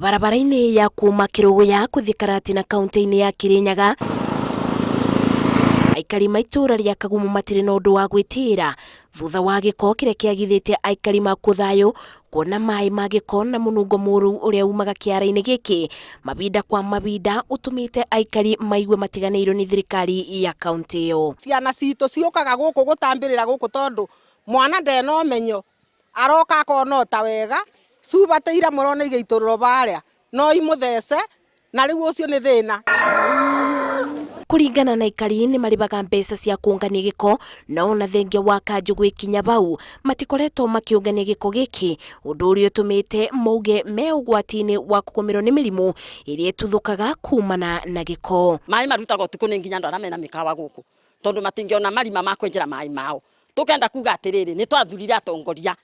Barabara-inĩ ya kuma Kĩrũgũya gũthiĩ Karatina kaunti-inĩ ya Kirinyaga, aikari ma itũũra rĩa Kagumo matirĩ na ũndũ wa gwĩtĩĩra thutha wa gĩko kĩrĩa kĩagithĩtie aikari makuo thayũ kuona maĩ ma gĩko na mũnungo mũru ũrĩa umaga kĩara-inĩ gĩkĩ mabinda kwa mabinda ũtũmĩte aikari maigue matiganĩirio nĩ thirikari ya kaunti ĩyo. Ciana citũ ciũkaga gũkũ gũtambĩrĩra gũkũ tondũ mwana ndena ũmenyo aroka akona o ta wega cuba ta ira mũrona igĩitũrũrwo barĩa no imũthece na rĩu ũcio nĩ thĩna. Kũringana na aikari nĩ marĩbaga mbeca cia kũngania gĩko no ona thengia wa kanjũ gwĩkinya bau matikoretwo makĩũngania gĩko gĩkĩ ũndũ ũrĩa ũtũmĩte mauge me ũgwati-inĩ wa kũgũmĩrwo nĩ mĩrimũ ĩrĩa ĩtuthũkaga kumana na gĩko. Maĩ marutagwo ũtukũ nĩ nginya andũ arĩa mena mĩkawa gũkũ tondũ matingĩona marima ma kwenjera maĩ mao. Tũkenda kuga atĩrĩrĩ, nĩ twathurire atongoria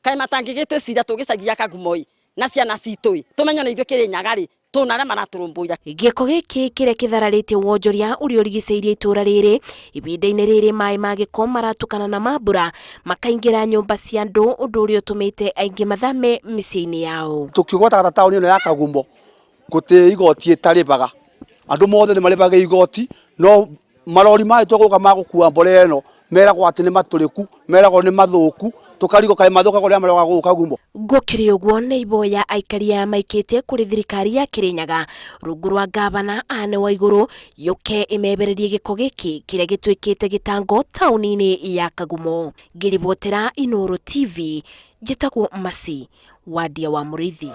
kaĩ matangĩgĩtwĩciria twĩ gĩcagi gĩa Kagumo ĩ na ciana citũ ĩ tũmenye ona ithuĩ Kĩrĩnyaga rĩ tũna arĩa maratũrũmbũiya. Gĩko gĩkĩ kĩrĩa kĩthararĩtie wonjoria ũrĩa ũrigicĩirie itũra rĩrĩ, ibinda-inĩ rĩrĩ maĩ ma gĩko maratukana na ma mbura makaingĩra nyũmba cia andũ ũndũ ũrĩa ũtũmĩte aingĩ mathame mĩciĩ-inĩ yao. Tũkĩgwataga ta taũni ĩno ya Kagumo gũtirĩ igoti ĩtarĩbaga, andũ mothe nĩ marĩbaga igoti no marori magĩtua gũka ma gũkua mborera ĩno meragwo atĩ nĩ matũrĩku, meragwo nĩ mathũku, tũkarigwo kaĩ mathũkaga ũrĩa maroka gũkũ Kagumo. Gũkĩrĩ ũguo nĩ iboya aikari aya maikĩtie kũrĩ thirikari ya Kĩrĩnyaga rungu rwa ngavana Anne Waigũrũ yũke ĩmebererie gĩko gĩkĩ kĩrĩa gĩtuĩkĩte gĩtango taũni-inĩ ya Kagumo. Ngĩribotera Inooro TV, njĩtagwo Mercy Wandia wa Mũrĩithi.